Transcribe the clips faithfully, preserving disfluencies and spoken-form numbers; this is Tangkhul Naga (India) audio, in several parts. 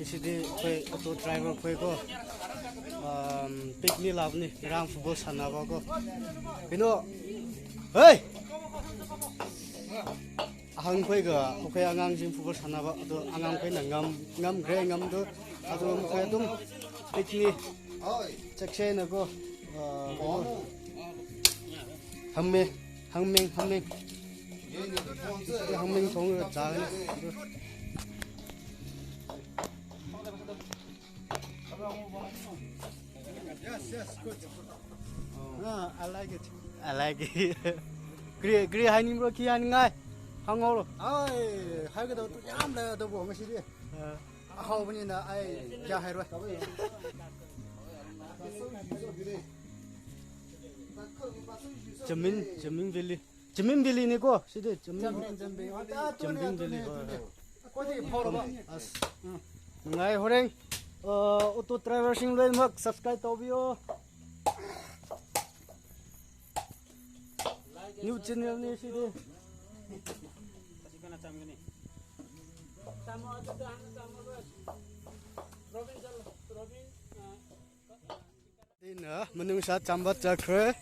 Sidi akhoi auto driver khoi ko, um, picnic lāpni, ngarang football sānāva ko. Kino, hey! Ahāng khoika, akhoi angangching football sānāva, ado angangkhoina ngam, ngamkre ngamdo, ado akhoi athum picnic, check share na ko, uh, kino. Hamme, hangmeng, hangmeng. Hangmeng thong ra chang. Yes, yes, good. Ah, I like it. I like it. Kri, kri hai nim ro ki an ngai. Hang olo. Ai, hai ka do tu yam la do bo ngasi di. Ah. Ahau bani na ai kya hai ro. Jamin, Jamin Valley. Jamin Valley ni ko, sidi Jamin. Jamin, Jamin. Ah, Jamin Valley ko. Ko di phoro ba. As. Ngai horeng. Uh, auto driver sing loimak subscribe taubiyo. New channel ni sidi. Ina manungsa chambat chakre.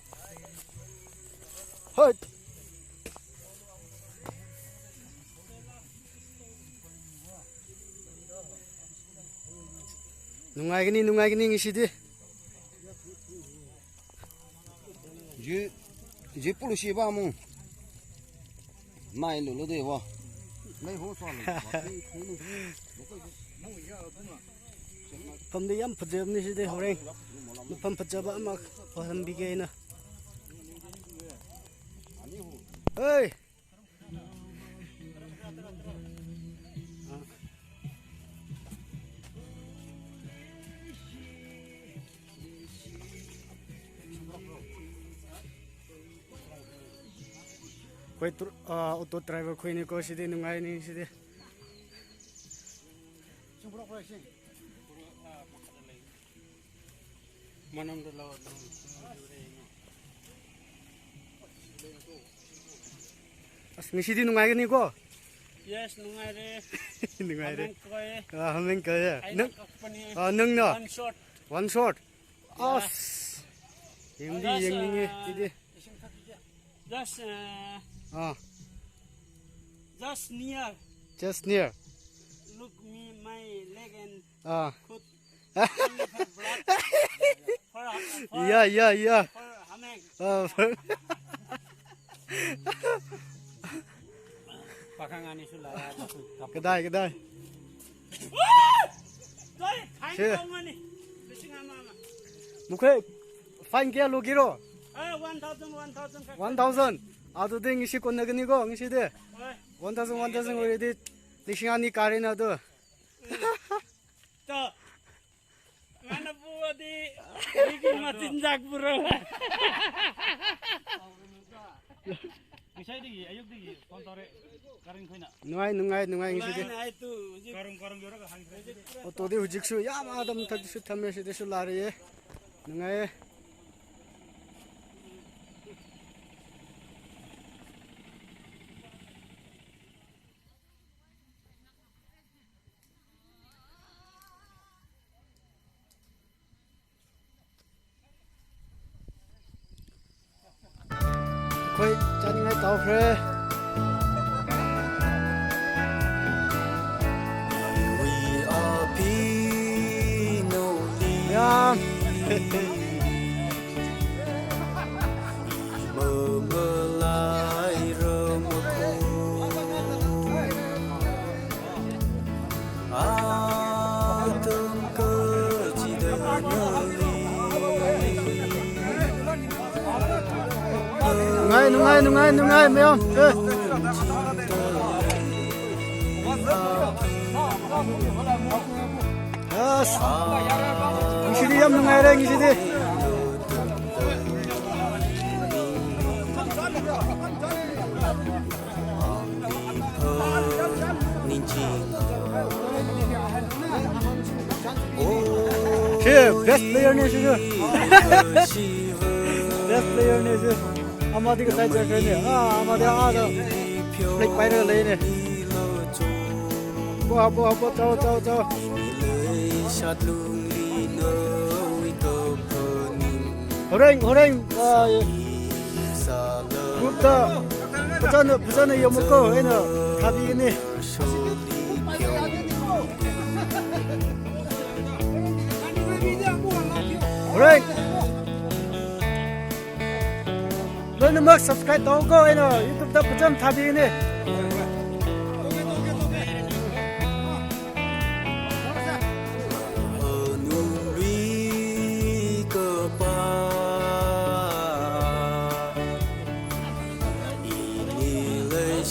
Hoi. Nungai kani, nungai kani ngisidi. Ji, ji pulusi ba mu. Mai lulu de wo. Mai ho so lo. Pamdi yam phajam ni sidi horeng. Pam phajam ba ma pam bigena. Hey. Khoi tur, ah, auto driver khoi ni ko sidi nungai ni sidi. As, ngisidi nungai kani ko? Yes, nungaire. Nungaire. Hameng koi. Ah, hameng koi. Ai, nang, company. Ah, nang na. One shot. One shot. Yeah. As. Yangdi, just, yangdi, uh, sidi. Just, uh, ah. Just near. Just near. Look me, my leg and ah. Foot. Only for blood. For, for, yeah, yeah, yeah. For hameng. Ah, for pakhang ani sula ya, basu kap. Kadai, kadai. Toi, khai kong ani. Bising ama ama. Mukhe, fine kaya lo kiro? Eh, one thousand, one thousand ka. One thousand. Ado de ngisi konna kani ko, ngisi de. Oi. One thousand, one thousand already. Lising ani kare na do. To. Ngana pu adi, ini machinjak pura. Ngisai digi, ayuk digi, phone tore, karing khuina. Nungai, nungai, nungai, ngisi di. Nungai, nungai tu, hujik. Karung, karung yora ka hang. Auto di hujik su, yam adam thak su thamme si di su lari ye. Nungai. Khoi, chaningai tau khre. We are Pinoli. Yeah. Nungai, nungai, nungai, nungai, mayam. Eh. Yes. Ngisidi yam nungaire, ngisidi. Shi best player ne shi. Best player ne shi. Amadi kasai chakre ne. Ah, amadi ada. Flag paira lei ne. Hapo, hapo, hapo, chao, chao, chao. Horeng, horeng, ah, group da, phazāna, phazāna yangmiko, eina thābigani. Horeng. Loinamik subscribe tauko, eina YouTube da phazāna thābigani.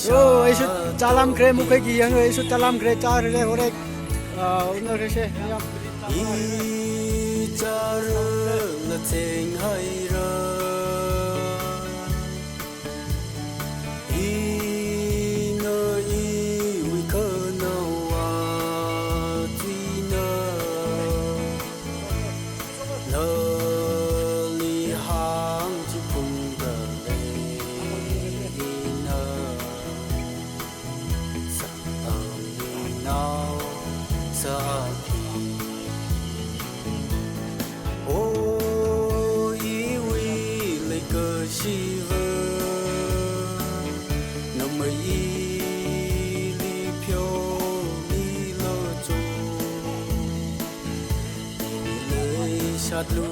Yo, aishu chālāmkhala, mukhai ki yang, aishu chālāmkhala, chāra le, horeng. Ah, ungra se, ya. Ichara la cheng haira. Ina iwui khanaowa tuina. Nali hāngchiphungda lei ina. Sāpamnao sāki. O iwui leikashiva, namai ili pheomilu cho. Leishatlu